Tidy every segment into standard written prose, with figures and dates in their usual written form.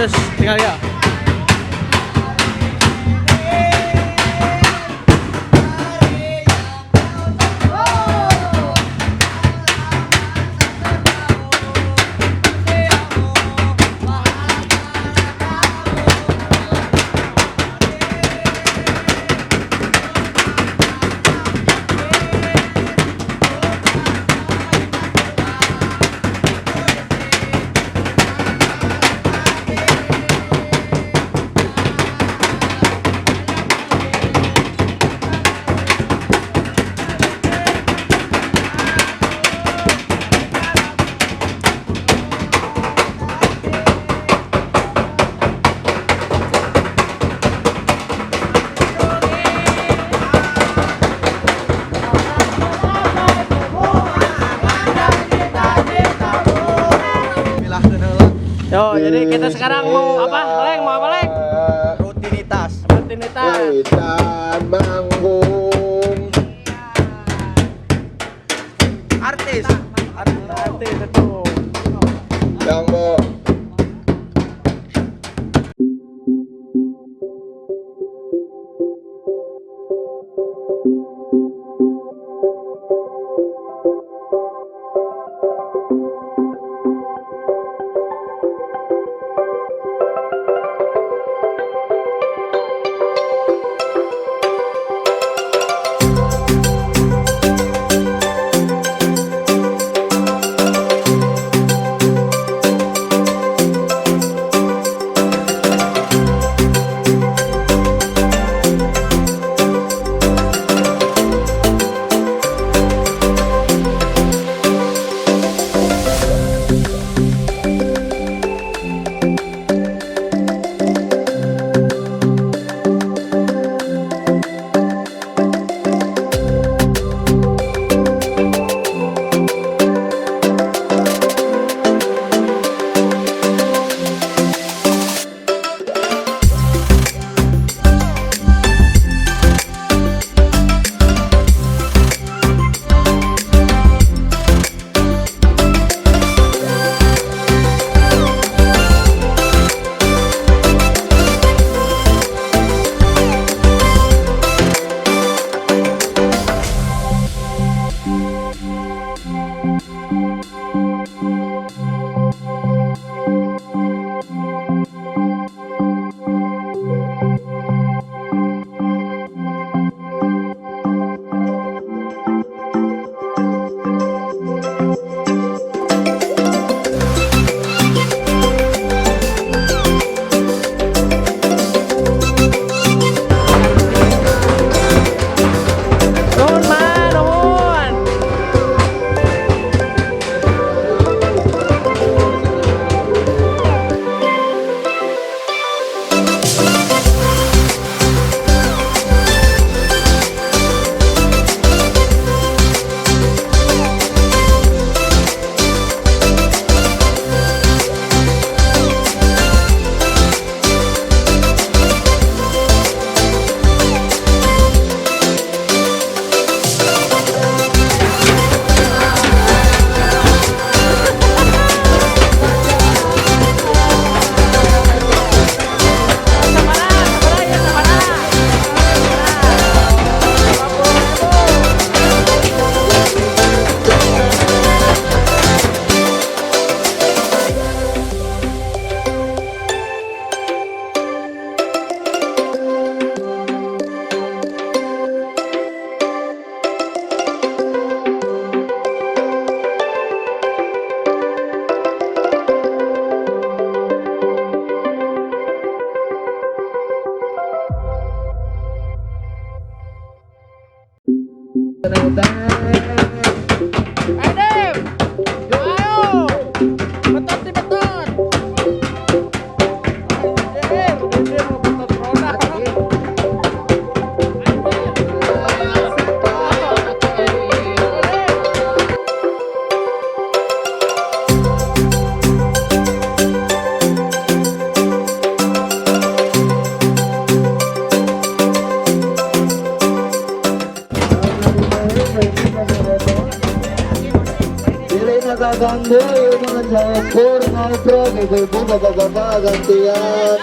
Terus tinggal ya. Yo, jadi kita sekarang mau apa, Leng? Mau apa, Leng? Rutinitas. Rutinitas. Manggung. Artis. Artis itu. Yang mau Nuhun, Ma, nuhun. Sabaraha, sabaraha ya, sabaraha. Ayo, Dim. Ayo. Betot di betot. Anjir, Dim mau betot roda. Anjir. Ayo. Kang Boy, mah saukur ngobrol ibu-ibu bapak-bapak gantian.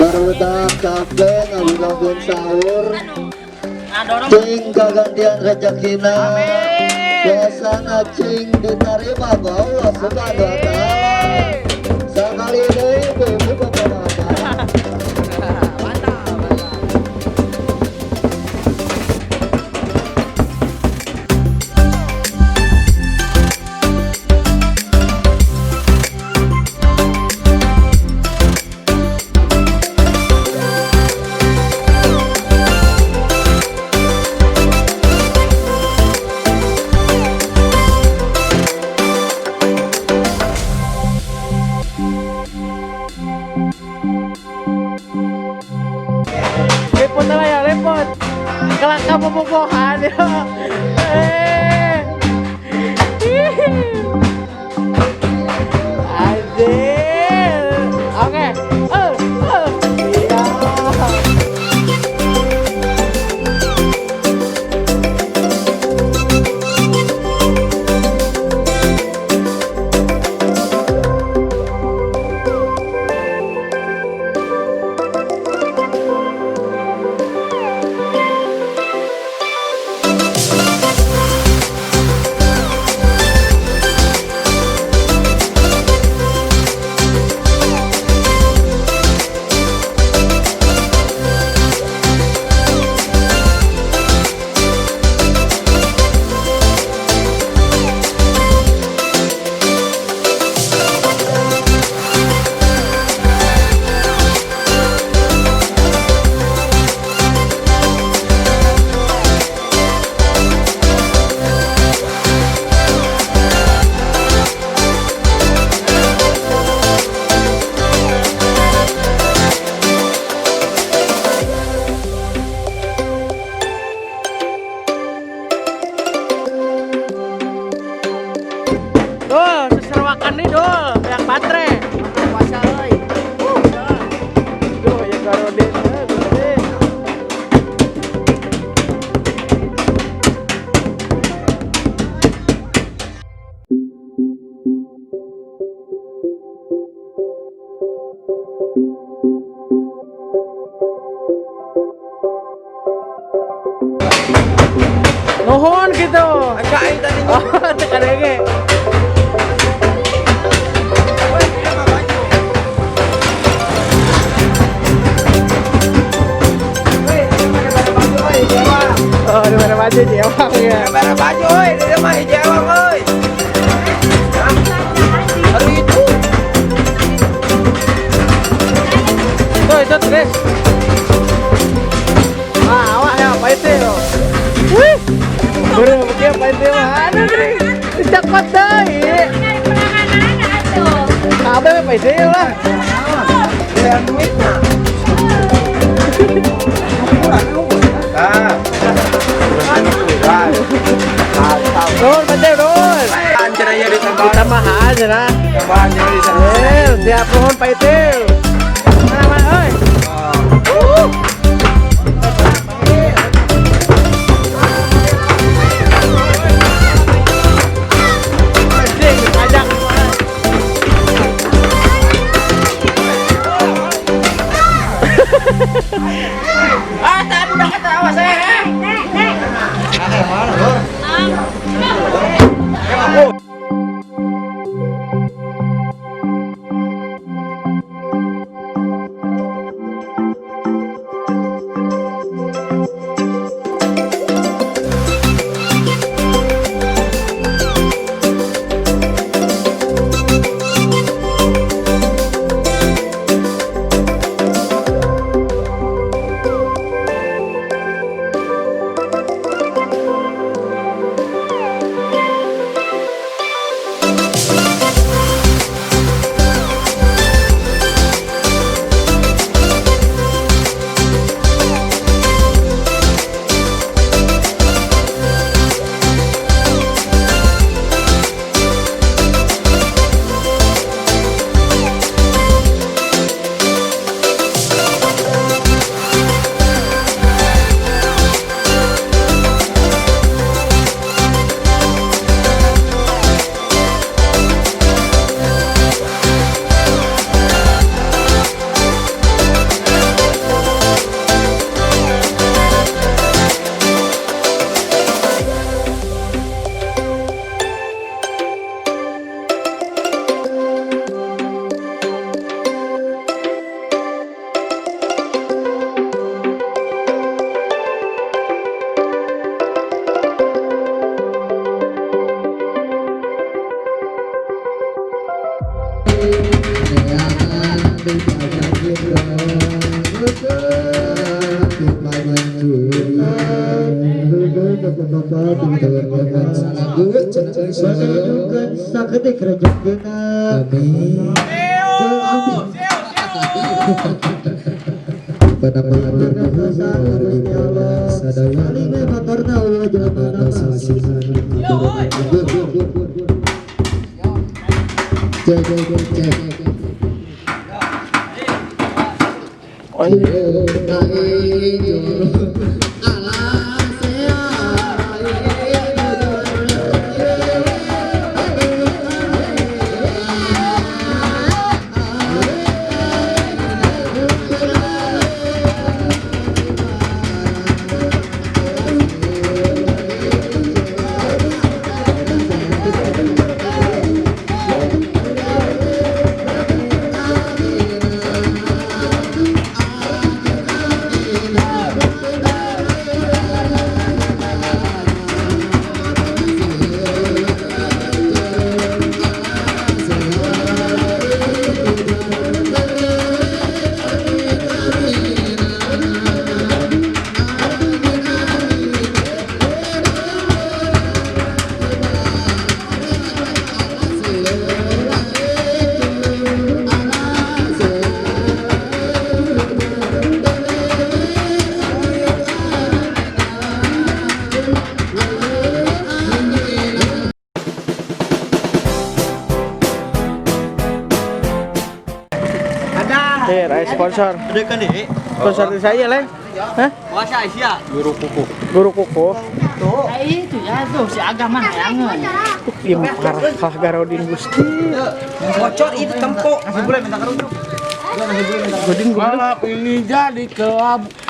Barudak kafe ngabung sahur. Cing kagantian rezekina. Biasana cing diterima ku Allah Subhanahu wa taala. Sakali deui ibu-ibu bapak-bapak. Lepot lah ya, lepot. Kelakar bobogohan ya. Azil. Oke. Iya. Dul, seserwakan nih dul, yang baterai. Puasa euy. Duh, ya garodin, garodin. Nuhun gitu. Kain tadi. Oh, tekan lagi. Oh, di mana baju jewang ya. Bara baju euy, di mah hijewang euy. Aduh itu. Tuh, itu terus. Ah, awak ya, apa itu? Wih. Buru, mungkin apa itu? Aduh, gering. Cakot deh. Apa apa itu lah? Yang duitna. Ah. Rul, betul, Rul. Anjir ditambah. Ditambahan, ya. Tambahan jadi sana. Siap nuhun Pak Itil. Mana mana euy. Anjing, dipajak. Ah, tak budak ketawa saya. Sponsor. Sponsor dari saya, Len. Hah? Puasa Asia. Guru kuku. Guru kuku. Itu ya tuh si agama hayangan. Ieu mah parah Garodin Gusti. Bocor itu tempok. Nasi bule minta kerudung. Godin goblok. Malam ini jadi kelab.